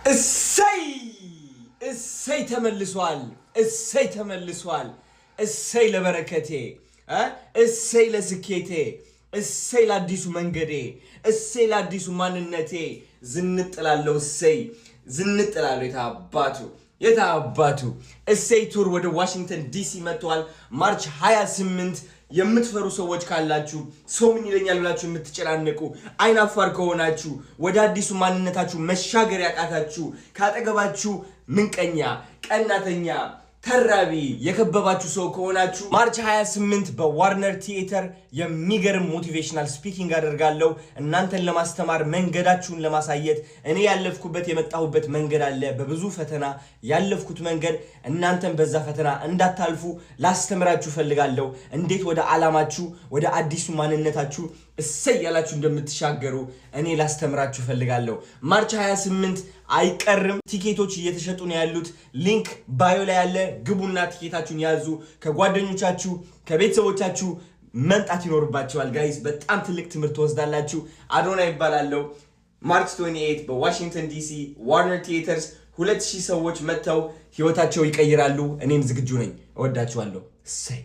እሰይ እሰይ ተመልሷል። እሰይ ተመልሷል። እሰይ ለበረከቴ፣ እሰይ ለስኬቴ፣ እሰይ ለአዲሱ መንገዴ፣ እሰይ ለአዲሱ ማንነቴ። ዝንጥ እላለሁ። እሰይ ዝንጥ እላለሁ። የታባቱ የታባቱ እሰይ tour ወደ ዋሽንግተን ዲሲ መጥተዋል። March 28። የምትፈሩ ሰዎች ካላችሁ፣ ሰው ምን ይለኛል ብላችሁ የምትጨናነቁ፣ አይናፋር ከሆናችሁ፣ ወደ አዲሱ ማንነታችሁ መሻገር ያቃታችሁ፣ ካጠገባችሁ ምቀኛ፣ ቀናተኛ፣ ተራቢ የከበባችሁ ሰው ከሆናችሁ March 28 በ Warner Theater የሚገርም motivational speaking አደርጋለሁ። እናንተን ለማስተማር፣ መንገዳችሁን ለማሳየት። እኔ ያለፍኩበት የመጣሁበት መንገድ አለ። በብዙ ፈተና ያለፍኩት መንገድ፣ እናንተን በዛ ፈተና እንዳታልፉ ላስተምራችሁ እፈልጋለሁ። እንዴት ወደ ዓላማችሁ፣ ወደ አዲሱ ማንነታችሁ እሰይ ያላችሁ እንደምትሻገሩ እኔ ላስተምራችሁ እፈልጋለሁ። March 28 አይቀርም። ቲኬቶች እየተሸጡ ነው ያሉት። Link bio ላይ ያለ፣ ግቡና ቲኬታችሁን ያዙ። ከጓደኞቻችሁ ከቤተሰቦቻችሁ መምጣት ይኖርባችኋል። Guys፣ በጣም ትልቅ ትምህርት ትወስዳላችሁ። አዶናይ እባላለሁ። March 28 በዋሽንግተን ዲሲ Warner Theaters 2000 ሰዎች መጥተው ህይወታቸው ይቀይራሉ። እኔም ዝግጁ ነኝ። እወዳችኋለሁ። እሰይ።